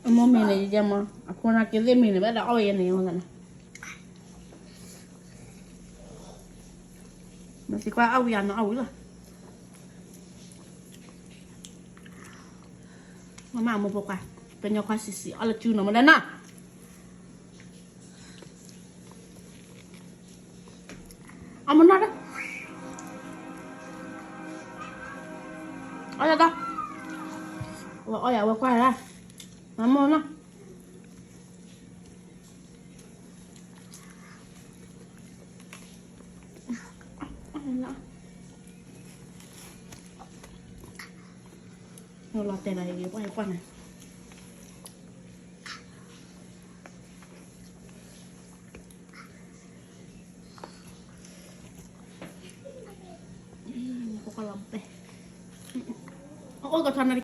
အမိၢ်မ့ၢ်န့ၣ် ယမၤ အဖိနၤက့ၤသ့ၣ်မ့ၢ်န့ၣ် ဘၣ်ဒီးအီၣ်ဝဲယဲန့ၣ် ယမၤသးန့ၣ် မ့ၢ်သံကွၢ်အီၣ်ဝံၤအနီၢ်အီၣ်ဝံၤလီၤ. မမအမိၢ်ဖိခွါ ကညီခွါစံးစံး အီၣ်လၢစုနီၤမဒၣ်နီၤ အမနီၢ်ဒီး အီၣ်ယၤဒီး ဝဲအီၣ်ယၤဝဲကွၢ်ဒၣ် မမနီၢ် လီၤတဲာ်လီၤ ယကွၢ်ယကွၢ်န့ၣ် ပကလီၤပဲ အအိၣ်ကထီၣ်နၤ